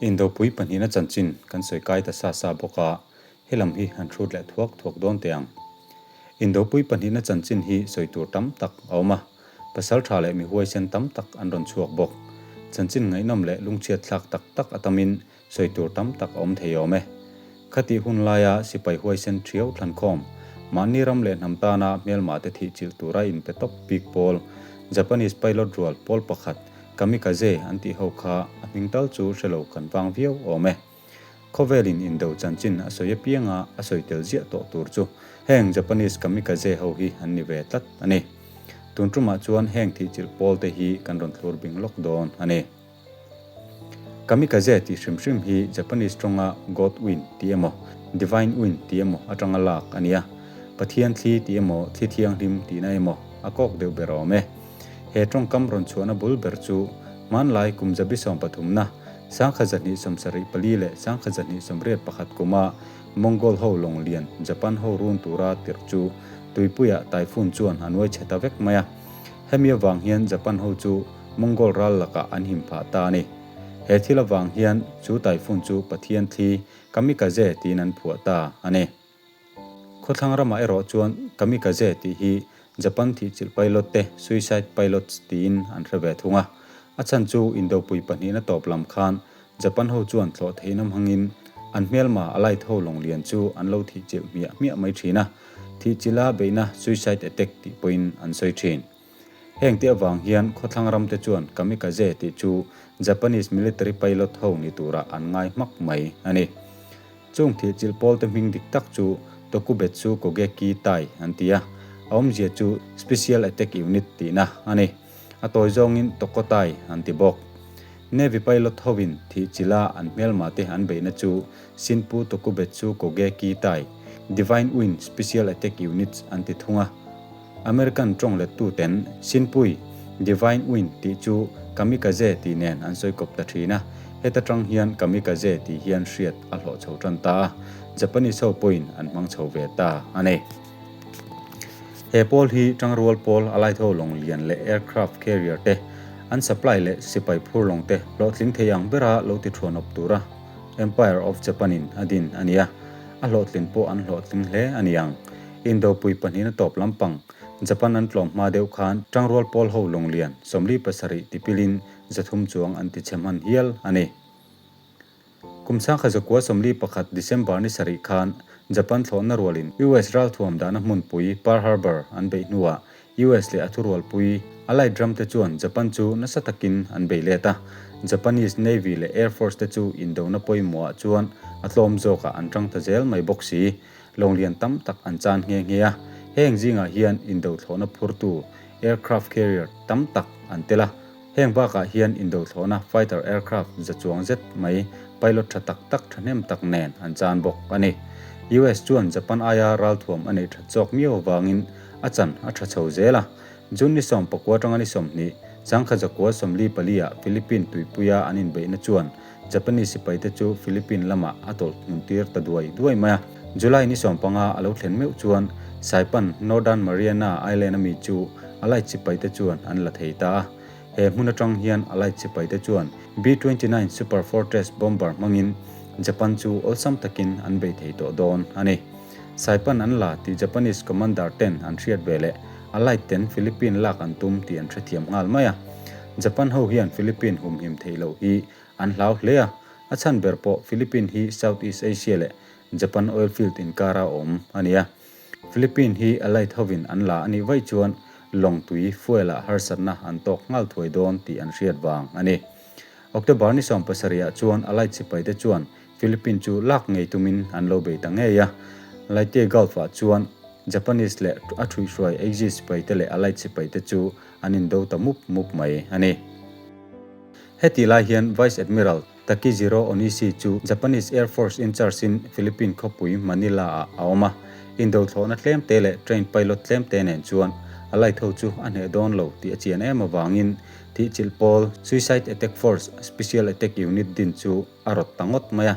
Indopui pahnihna chanchin kan sawi kai ta sa sa bawk a, helam hi han hrut leh thuak thuak dawn teh ang. Indopui pahnihna chanchin hi sawi tur tam tak a awm a, pasal tha leh mi huaisen tam tak an rawn chhuak bawk. Chanchin ngaihnawm leh lungchhiat thlak tak tak a tamin sawi tur tam tak a awm thei awm e. Khatih hun laia sipai huaisen thiau thlankhawm, mahni ram leh hnam tana hmelma te thih chilh tura inpe tawp bik pawl, Japanese pilot rual pawl pakhat, Kamikaze an tih ho kha a hming tal chu hre lo kan vang viau awm e. Khawvelin indo chanchin a sawi apianga a sawi tel ziah tawh tur chu heng Japanese Kamikaze ho hi an ni ve tlat a ni. Tun tumah chuan heng thihchilh pawl te hi kan rawn thlur bing lawk dawn a ni. Kamikaze tih hrim hrim hi Japanese tawnga God Wind tih emaw, Divine Wind tih emaw atanga lak a ni a. Pathian thli tih emaw, thli thianghlim tihna emaw a kawk deuh ber awm e. He tawngkam rawn chhuahna bul ber chu hmanlai kum zabi sawmpathumna, 1274 leh 1281 kuma Mongol ho lawng lian Japan ho run tura tirh chu tuipuiah typhoon chuan a nuai chhe ta vek mai a. Hemi avang hian Japan ho chu Mongol ral lakah an him phah ta a ni. He thil avang hian chu typhoon chu Pathian thli, Kamikaze tiin an phuah ta a ni. Khawthlang ramah erawh chuan Kamikaze tih hi Japan thihchilh pilot te, suicide pilots, tiin an hre ve thung a. A chhan chu Indopui pahnihna tawp lam khan Japan ho chuan thlawh theihna hmangin an hmelma Allied ho lawng lian chu an lo thihchilh hmiah hmiah mai thin a, thihchilha beihna suicide attack tih pawhin an sawi thin. Heng te avang hian khawthlang ram te chuan Kamikaze tih chu Japanese military pilot ho ni turah an ngai hmak mai a ni. Chung thihchilh pawl te hming dik tak chu Tokubetsu Kogeki Tai an ti a, a awmzia chu Special Attack Unit tihna a ni. A tawi zawngin Tokotai an ti bawk. Navy pilot hovin thihchilha an hmelma te an beihna chu Sinpu Tokubetsu Kogeki Tai, Divine Wind Special Attack Units an ti thung a. American tawng lettu ten Sinpui, Divine Wind, tih chu Kamikaze tih nen an sawi kawp ta thin a, heta tang hian Kamikaze tih hian hriat a hlawh chho tan ta a, Japanese ho pawhin an hmang chho ve ta a ni. He pawl hi tangrual pawl a laitho lawng lian leh aircraft carrier te, an supply leh sipai phur lawng te hlawhtling thei ang bera lo ti thuanawp tura Empire of Japan in a din a ni a, a hlawhtlin pawh an hlawhtling hle a ni ang. Indopui pahnihna tawp lampang, Japan an tlawm hma deuh khan tangrual pawl ho lawnglian 47 tipilin 300 chuang an ti chhe hman hial a ni. Kum 1941 December ni sarih khan Japan thlawhna rualin US ralthuam dahna hmunpui Pearl Harbor an beih hnuah US leh a thurualpui Allied ram te chuan Japan chu nasa takin an bei let a. Japanese Navy leh Air Force te chu indona pawimawhah chuan a tlawm zawkah an tang ta zel mai bawk si. Lawnglian tam tak an chan nghe nghe a, heng zingah hian indothlawhna phurtu, aircraft carrier, tam tak an tel a. Heng bakah hian indothlawhna fighter aircraft za chuang zet mai pilot tha tak tak thahnem tak nen an chan bawk a ni. US chuan Japan aia ralthuam a neih that zawk miau avangin a chan a tha chho zel a. June ni 19 atanga ni 20, 1944 ah Philippine tuipuia an inbeihna chuan Japanese sipaite chu Philippine lamah a tawlh hmun tir ta duai duai mai a. July ni 15 a lo thlen meuh chuan Saipan, Northern Mariana Island a mi chu Allied sipaite chuan an la thei ta a. He hmun atang hian Allied sipaite chuan B-29 Super Fortress bomber hmangin Japan chu awlsam takin an bei thei tawh dawn a ni. Saipan an la tih Japanese commander ten an hriat ve leh Allied ten Philippine lak an tum tih an hrethiam nghal mai a. Japan ho hian Philippine humhim theih loh hi an hlau hle a, a chhan ber pawh Philippine hi South East Asia leh Japan oil field inkara awm a ni a. Philippine hi Allied hovin an la a nih vaih chuan lawng tui fuel ah harsatna an tawk nghal thuai dawn tih an hriat vang a ni. October ni 17 ah chuan Allied sipaite chuan Philippine chu lak ngei tumin an lo bei ta ngei a. Leyte Gulf ah chuan Japanese leh a thuihhruai Axis sipaite leh Allied sipaite chu an indo ta mup mup mai a ni. Heti lai hian Vice Admiral Takijiro Onishi chu Japanese Air Force in charge in Philippine khawpui Manila ah a awm a. Indo thlawhna tlem te leh train pilot tlem te nen chuan Allied ho chu a hneh dawn lo tih a chian em avangin thihchilh pawl Suicide Attack Force Special Attack Unit din chu a rawt ta ngawt mai a.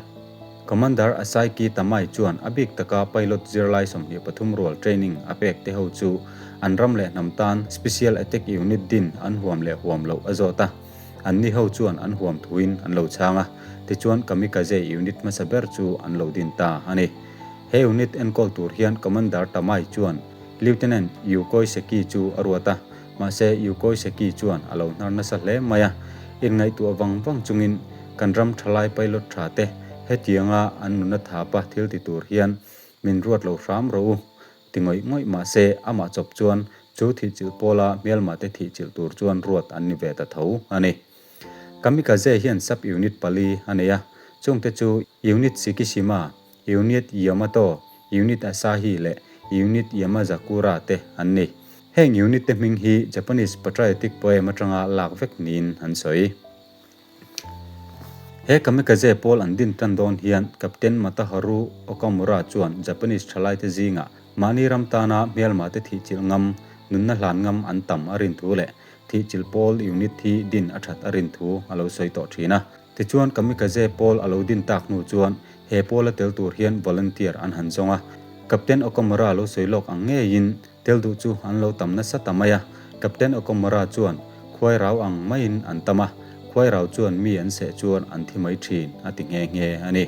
Commander Asaiki Tamai chuan a bik taka pilot zirlai 23 rual training a pek te ho chu an ram leh hnam tan Special Attack Unit din an huam leh huam loh a zawt a. Anni ho chuan an huam thuin an lo chhang a, tichuan Kamikaze unit hmasa ber chu an lo din ta a ni. He unit enkawl tur hian Commander Tamai chuan Lieutenant Yukoi Seki chu a ruat a, mahse Yukoi Seki chuan a lo hnar nasa hle mai a. Inngaihtuah vang vang chungin kan ram thalai pilot tha te hetianga an nuna thapa thil ti tur hian min ruat lo hram rawh u ti ngawih ngawih mahse amah chawp chuan chu thihchilh pawla hmelmate thihchilh tur chuan ruat an ni ve ta tho a ni. Kamikaze hian sub-unit pali a nei a, chungte chu Unit Shikishima, Unit Yamato, Unit Asahi leh Unit Yamazakura te an ni. Heng unit te hming hi Japanese patriotic poem atanga lak vek niin an sawi. He kamikaze pawl an din tan dawn hian Captain Mataharu Okamura chuan Japanese thalaite zingah mahni ram tana hmelmate thihchilh ngam, nunna hlan ngam an tam a rin thu leh thihchilh pawl unit hi din a that a rin thu a lo sawi tawh thin a. Tichuan kamikaze pawl a lo din tak hnu chuan he pawla tel tur hian volunteer an han zawng a. Captain Okamura lo sawi lawk ang ngeiin Tel duh chu an lo tam nasa ta mai a, Captain Okamura chuan khuai rau ang maiin an tam a, khuai rau chuan mi an seh chuan an thi mai thin a ti nghe nghe a ni.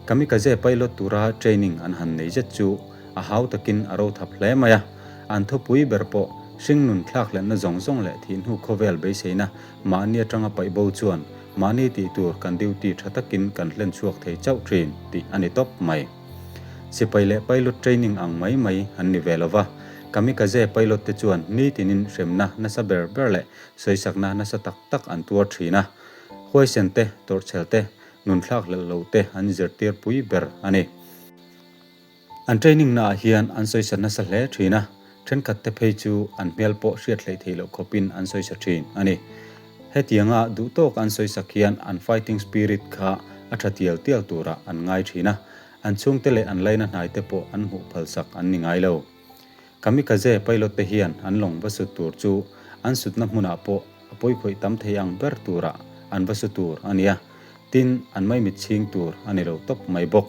Kamikaze pilot tura training an han nei zet chu a hau takin a ro thap hle mai a, an thupui ber pawh hringnun thlakhlenna zawng zawng leh thihhnu khawvel beiseina mahni atanga paih bo chuan mahni tih tur kan duty tha takin kan hlen chhuak thei chauh thin tih a ni tawp mai. Sipai leh pilot training ang mai mai an ni ve lo va, Kamikaze pilot te chuan nitinin hremna nasa ber ber leh sawisakna nasa tak tak an tuar thin a, huaisen te, tawrhchhel te, nunthlak hlelh lo te an zirtir pui ber a ni. An training naah hian an sawisa nasa hle thin a, thenkhat te phei chu an hmel pawh hriat hleih theih loh khawpin an sawisa thin a ni. Hetianga duhtawk an sawisak hian an fighting spirit kha a tha tial tial turah an ngai thin a, an chhungte leh an laina hnaite pawh an hmuh phalsak an ni ngai lo. Kamikaze pilot te hian an lawng va sut tur chu an sutna hmunah pawh a pawikhawih tam thei ang ber turah an va su tur a nia, tin an maimit chhing tur a ni lo tawp mai bawk.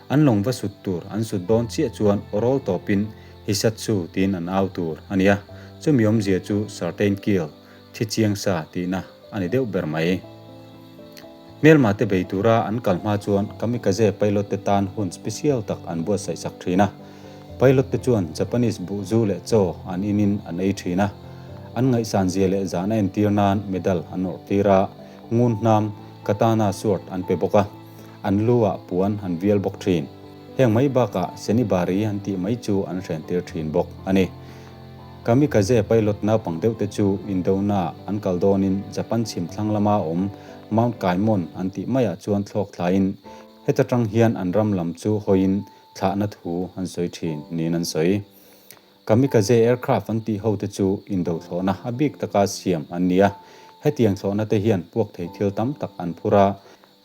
An lawng va sut tur an sut dawn chiah chuan aw rawl tawpin Hisatsu tiin an au tur a nia, chumi awmzia chu certain kill, Thi chiang sa tihna a ni deuh ber mai. Hmelma te bei tura an kal hma chuan kamikaze pilot te tan hun special tak an buatsaih sak thin a. Pilot te chuan Japanese buh zu leh chaw an inin an ei thin a. An ngaihsan zia leh zahna entir nan medal an awrh tir a, ngun hnam, katana sword an pe bawk a, an lu ah puan an vial bawk thin. Heng mai bakah Senibari an tih mai chu an hren tir thin bawk a ni. Kamikaze pilot naupang deuhte chu Indona an kal dawnin Japan chhim thlang lama awm Mount Kaimon an tih maiah chuan thlawk thlaiin heta tang hian an ram lam chu hawiin thlahna thu an sawi thin niin an sawi. Kamikaze aircraft an tih hote chu indo thlawhna a bik taka siam an ni a, hetiang thlawhna te hian puak thei thil tam tak an phur a,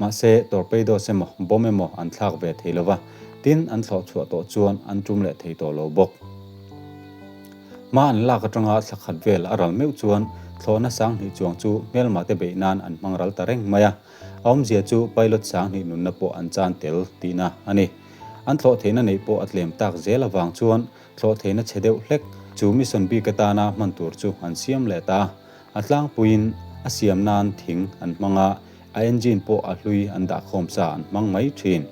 Mahse, torpedoes emaw, bomb emaw an thlak ve thei lova, tin an thlawh chhuah tawh chuan an tum leh thei tawh lo bawk. Hma an lak atanga thla khat vel a ral meuh chuan thlawhna sanghnih chuang chu hmelma te beih nan an hmang ral ta reng mai a, a awmzia chu pilot sanghnih nunna pawh an chan tel tihna a ni. An thlawh theihna neih pawh a tlem tak zel avang chuan thlawh theihna chhe deuh hlek chu mission bik atana hman tur chu an siam leh ta a, a tlangpuiin a siam nan thing an hmang a, A engine pawh a hlui an dah khawm sa an hmang mai thin.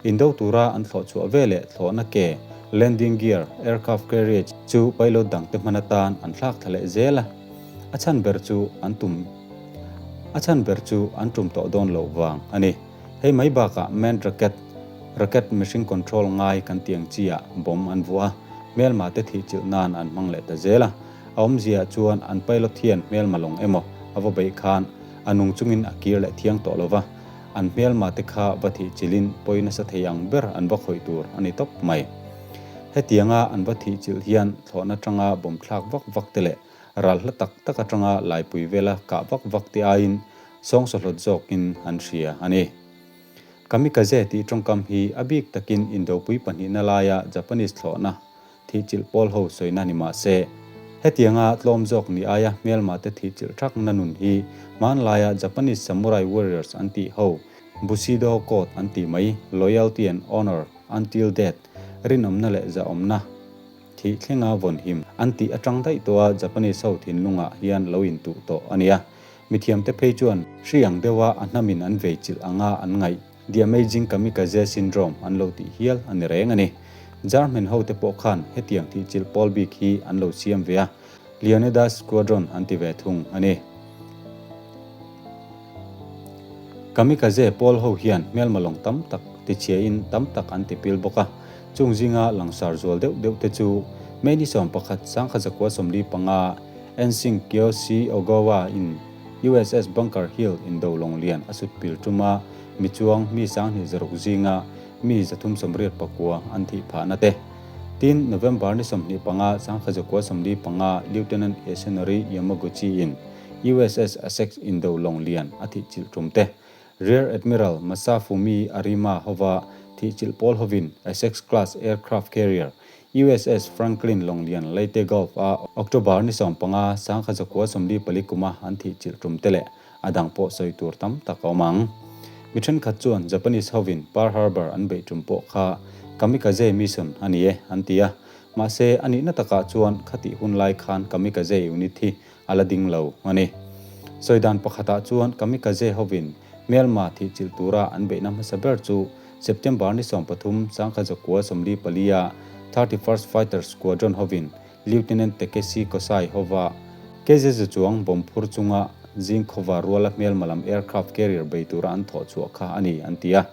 Indo tura an thlawh chhuah ve leh thlawhna ke, landing gear, aircraft carriage, chu pilot dangte hman atan an thlak thla leh zel a. A chhan ber chu an tum A chhan ber chu an tum tawh dawn loh vang a ni. Hei mai bakah manned rocket, rocket mihring control ngai kan tih ang chi ah bomb an vuah a, hmelma te thih chilh nan an hmang leh ta zel a. A awmzia chuan an pilot hian hmelma lawng emaw a va beih khan a nung chungin a kir leh thiang tawh lova, an hmelma te kha va thih chilhin pawi nasa thei ang ber an va khawih tur a ni tawp mai. Hetianga an va thih chilh hian thlawhna atanga bawm thlak vak vak te leh ral hla tak tak atanga laipui vela kah vak vak te aiin sawngsawhlawt zawkin an hria a ni. Kamikaze tih tawngkam hi a bik takin Indopui pahnihna laia Japanese thlawhna Thihchilh pawl ho sawina ni mah se, hetianga tlawm zawk ni aia hmelma te thihchilh thakna nun hi hmanlaia Japanese Samurai Warriors an tih ho Bushido Code an tih mai, Loyalty and Honor Until Death, rinawmna leh zahawmna thih thlenga vawnhim an tih atang daih tawha Japanese ho thinlungah hian lo intuh tawh a nia. Mithiamte phei chuan hri ang deuha a hnamin an vei chilh anga an ngaih, The Amazing Kamikaze Syndrome an lo tih hial a ni reng a ni. German hote pawh khan hetiang thih chilh pawl bik hi an lo siam ve a, Leonidas Squadron an ti ve thung a ni. Kamikaze pawl ho hian hmelma lawng tam tak tichhiain tam tak an tipil bawk a, chung zinga langsar zual deuh deuh te chu May ni 11 1945 Ensing Kiyoshi Ogawa in USS Bunker Hill indo lawng lian a sut pil tuma mi chuang mi 2006 zinga mi 389 an thih phahna te. Tin, November ni 25 1945 Lieutenant Yasunori Yamaguchi in USS Essex indo lawng lian a thih chilh tum te. Rear Admiral Masafumi Arima hova thih chilh pawl hovin Essex class aircraft carrier USS Franklin lawng lian Leyte Gulf a October ni 15 1944 kuma an thih chilh tum te leh a dang pawh sawi tur tam tak a awm ang. Mi thenkhat chuan Japanese hovin Pearl Harbor an beih tum pawh kha kamikaze mission a ni e an ti a, mahse a nihna takah chuan khatih hun lai khan kamikaze unit hi a la ding lo a ni. Sawi dan pakhatah chuan kamikaze hovin hmelma thih chilh tura an beihna hmasa ber chu September ni 13 1944 a 31st Fighter Squadron hovin Lieutenant Takeshi Kosai hova KZ chuang bomb phur chunga zing khawva ruala hmelma lam aircraft carrier bei tura an thawh chhuah kha a ni an ti a.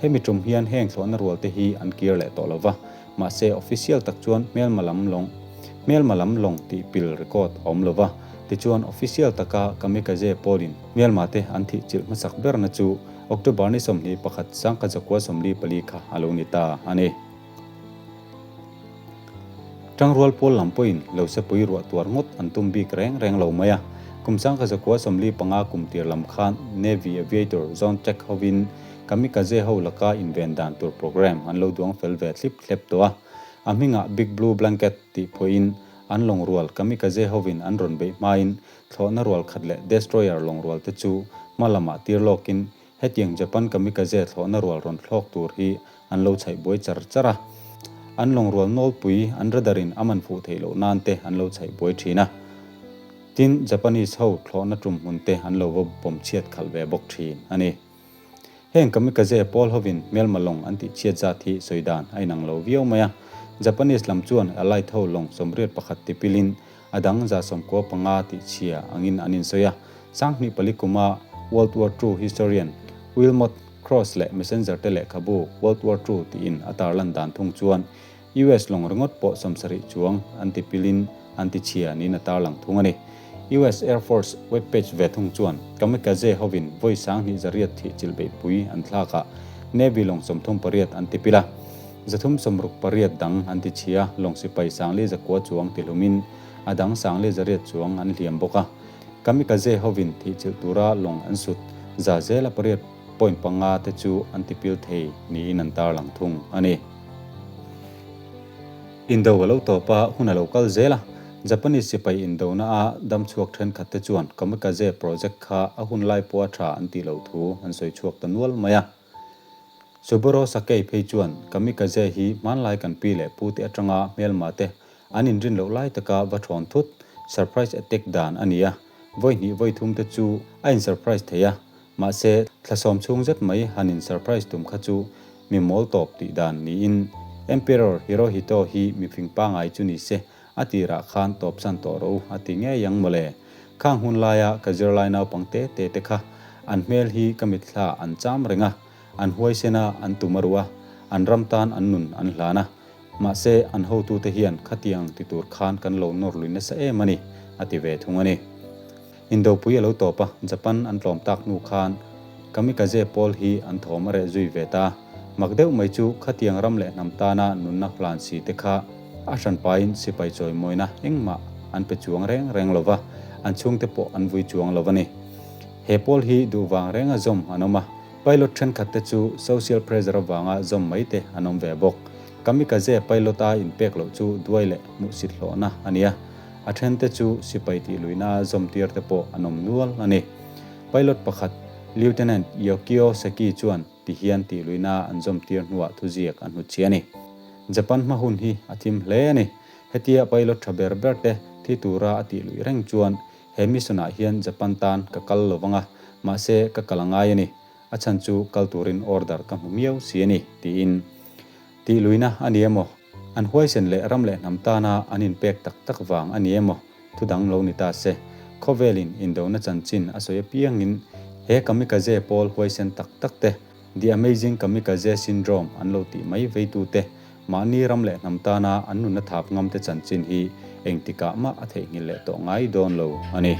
Hemi tum hian heng thlawhna rual te hi an kir leh tawh lo va, mahse official tak chuan hmelma lam lawng hmelma lam lawng tih pil record a awm lo va, tichuan official taka kamikaze pawlin hmelma te an thih chilh hmasak berna chu October ni 21 1944 kha a lo ni ta a ni. Tangrual pawl lam pawhin lo sepui ruah tuar ngawt an tum bik reng reng lo mai a. Kum 1945 kum tir lam khan Navy Aviator Zone Tech hovin Kamikaze ho laka inven dan tur program an lo duang fel ve thlip thlep tawh a. A hmingah Big Blue Blanket tih phuahin an lawng rual Kamikaze hovin an rawn beih hmain thlawhna rual khat leh Destroyer lawng rual te chu hma lamah tir lawkin hetiang Japan Kamikaze thlawhna rual rawn thlawk tur hi an lo chhaih buai char char a. An lawng rual nawlpui an radar in a man fuh theih loh nan te an lo chhaih buai thin a. Tin, Japanese ho thlawhna tum hmun te an lo va bawm chhiat khalh ve bawk thin a ni. Heng kamikaze pawl hovin hmelma lawng an tih chhiat zat hi sawi dan a inang lo viau mai a. Japanese lam chuan Allied ho lawng 81 tipilin a dang 95 tih chhia angin an insawi a. 2004 kuma World War II historian Wilmot Cross leh Messenger te lehkhabu World War II tiin a tarlan dan thung chuan US lawng ringawt pawh 70 chuang an ti pilin an ti chhia niin a tarlang thung a ni. US Air Force web page ve thung chuan kamikaze hovin vawi 2800 thih chilh beihpui an thlak a, Navy lawng 38 an ti pil a, 368 dang an ti chhia, lawng sipai 49 chuang ti hlumin a dang 48 chuang an hliam bawk a. Kamikaze hovin thih chilh tura lawng an sut za zela pariat point panga te chu an tipil thei niin an tarlang thung a ni. Indo a lo tawp a, hun a lo kal zel a. Japanese sipai indona a dam chhuak thenkhat te chuan Kamikaze project kha a hun lai pawha tha an tih loh thu an sawi chhuak ta nual mai a. Suburo Sakei phei chuan Kamikaze hi hmanlai kan pi leh pu te atanga hmelma te an inrin loh lai taka va thawn thut, surprise attack, dan a ni a, vawi hnih vawi thum te chu a in surprise thei a, mahse thla sawm chhung zet mai han in surprise tum kha chu mi mawl tawp tih dan niin Emperor Hirohito hi mi fing pangai chu ni se a tirah khan tawpsan tawh rawh u a ti ngei ang mawle. Khang hun laia ka zirlai naupang te te te kha an hmel hi ka mitthla an cham reng a, an huaisen a, an tum a ruh a, an ram tan an nun an hlan a. Mahse, an hotute hian khatiang ti tur khan kan lo nawr lui nasa em a ni, a ti ve thung a ni. Indopui a lo tawp a, Japan an tlawm tak hnu khan Kamikaze pawl hi an thawm a reh zui ve ta. Mak deuh mai chu khatiang ram leh hnam tana nunna hlan si te kha a hranpain sipai chawimawina engmah an pe chuang reng reng lo va, an chhungte pawh an vui chuang lo a ni. He pawl hi duh vang renga zawm an awm a, Pilot thenkhat te chu social pressure avanga zawm mai te an awm ve bawk. Kamikaze pilot a inpek loh chu duai leh hmuhsit hlawhna a ni a, a then te chu sipai tih luihna zawm tir te pawh an awm nual a ni. Pilot pakhat Lieutenant Yokio Seki chuan ti hian tih luihna an zawm tir hnuah thuziak a hnutchhi a ni. Japan hma hun hi a thim hle a ni. Hetia pilot tha ber ber te thi tura a tih luih reng chuan. He mission-ah hian Japan tan ka kal lo vang a, mahse ka kal a ngai a ni. A chhan chu kal turin order ka hmu miau si a ni, tiin. Tih luihna a ni emaw? An huaisen leh ram leh hnam tana an inpek tak tak vang a ni emaw? Thu dang lo ni ta se. Khawvelin indona chanchin a sawi apiangin he kamikaze pawl huaisen tak tak te, The Amazing Kamikaze Syndrome an lo tih mai veitute, mahni ram leh hnam tana an nunna thap ngamte chanchin hi engtikah mah a theihnghilh leh tawh ngai dawn lo a ni.